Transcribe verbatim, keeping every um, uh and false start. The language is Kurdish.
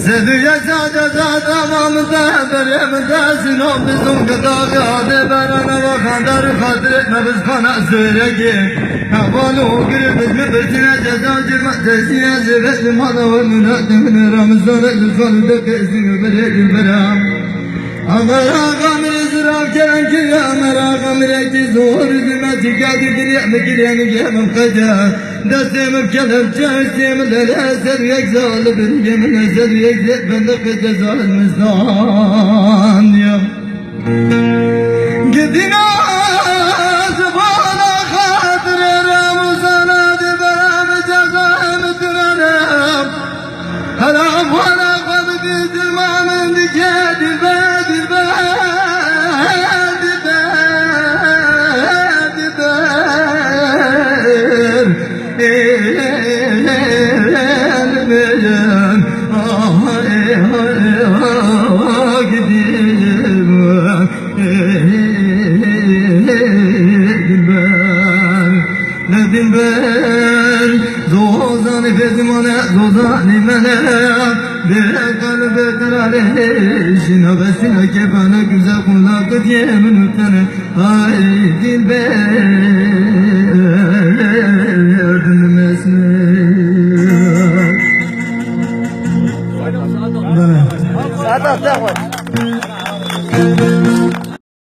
Sedû yek sade zade mamda berê min de sîno bizûn gida gade berane vaxan dar xatirê me bizxana sêrege. Heval û giri bizmi birsine ceza cema tezine zêve cema da ve mine demine ramizane bizxan de tezine berê dilbera. Amera gamre zirav keren ki amera gamre ki zor zime tika digri me gire mi gem qede. Destê min kelepçe, destê min lele, ser yek zalim, yê min ser yek zê, ben de qece zalim zan ya. Gidina zibana xatirê Ramazana de ben ceza em direnem. Hela xwe ne xwe bidî dilma min dike dilber, dilber, dilber. Dilber, zozanê fezimane, zozanê mene, bê qelbê qerarê, jina besîna kêfane, güzel qulak diye min û tene. Ay dilber.